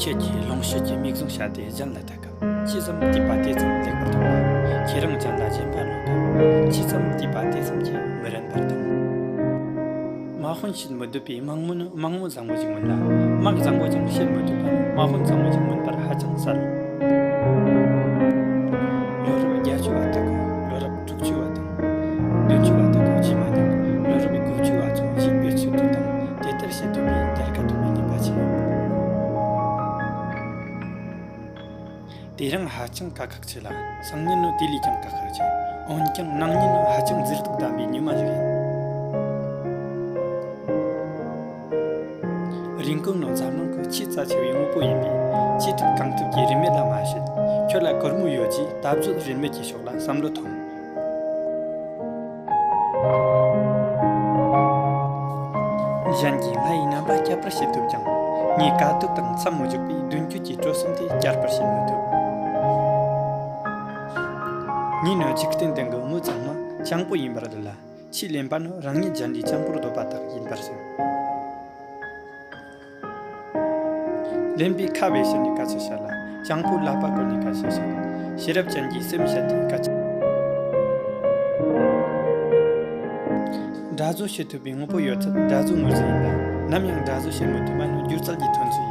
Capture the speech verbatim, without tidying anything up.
ཁྱེད་ཀྱིས་ལོངས་སྤྱོད་ཀྱི་མིག་བཟུང་བྱས་ཏེ་གཞན་ལ་ལྟ་སྐབས། ཇི་ཙམ་བལྟས་པ་དེ་ཙམ་ལེགས་པར་མཐོང་བ། ཁྱེད་རང་གཞན་ལ་སྦྱིན་པ་སློང་སྐབས། ཇི་ཙམ་བལྟས་པ་དེ་ཙམ་གྱིས་མི་རན་པར་མཐོང་། དམག་དཔོན་བྱེད་མི་ཐུབ་པའི་དམག་མི་ནི་དམག་མི་བཟང་པོ་ཞིག་མིན་ལ། དམག་བཟང་པོ་ཀྱང་བྱེད་མི་ཐུབ་པ་ནི་དམག་དཔོན་བཟང་པོ་ཞིག་མིན་པར་ཧ་ཅང་གསལ། ལོ་རབས་བརྒྱད་ཅུ་བ་དག་གི་ལོ་རབས་དྲུག་ཅུ་བ་དང་། བདུན་ཅུ་བ་དག་གི་ཇི་མ་ཉག་ལོ་རབས་དགུ་བཅུ་བ་ཚོ་ཞིག་བེད་སྤྱོད་དུ་བཏང་། དེ་ལྟར་བྱེད་ཐུབ་པའི་རྒྱལ་ཁ་ཐོབ་པའི་ངེས་པ་ཆེ། དེ་རིང་ཧ་ཅང་དཀའ་ཁག་ཆེ་ལ། སང་ཉིན་ནི་དེ་ལས་ཀྱང་དཀའ་ཁག་ཆེ། འོན་ཀྱང་གནངས་ཉིན་ནི་ཧ་ཅང་མཛེས་སྡུག་ལྡན་པའི་ཉི་མ་ཞིག་ཡིན། རིན་གོང་ནི་འཛམ་གླིང་གི་ཆེས་རྩ་ཆེ་བའི་དངོས་པོ་ཡིན་པས། ཆེས་ཐུབ་གང་ཐུབ་ཀྱིས་རིན་མེད་ལ་མ་བྱེད། ཁྱོད་ལ་གུར་མོ་ཡོད་ཅེས་ད་གཟོད་རིན་མེད་ཀྱི་ཕྱོགས་ལ་བསམ་བློ་ཐོངས། གཞན་གྱིས་ང་ཡི་རྣམ་པ་བསྐྱར་པར་བྱེད་ཐུབ་ཀྱང་། ངའི་དཀའ་སྡུག་དང་མཚམས་མི་འཇོག་པའི་མདུན་སྐྱོད་ཀྱི་དྲོད་གསུམ་དེ་བསྐྱར་པར་བྱེད་མི་ཐུབ། ངས་ནི་འཇིག་རྟེན་སྟེང་གི་མི་ཚང་མ་སྤྱང་པོ་ཡིན་པར་འདོད་ལ། ཆེས་གླེན་པ་ནི་རང་ཉིད་གཞན་ལས་སྤྱང་པོར་འདོད་པ་དག་ཡིན་པར་སེམས། གླེན་པས་ཁ་བས་བཤད་ནས་སྐད་ཆ་བཤད་ལ། སྤྱང་པོས་ཀླད་པ་བཀོལ་ནས་སྐད་ཆ་བཤད། ཤེས་རབ་ཅན་གྱིས་སེམས་བཤད་དེ་སྐད་ཆ། འདྲ་བཟོ་བྱེད་ཐུབ་པའི་དངོས་པོ་ཡོད་ཚད་འདྲ་བཟོ་དངོས་རྫས་ཡིན་ལ། ནམ་ཡང་འདྲ་བཟོ་བྱེད་མི་ཐུབ་པ་ནི་སྒྱུ་རྩལ་གྱི་ཐོན་ཚུལ།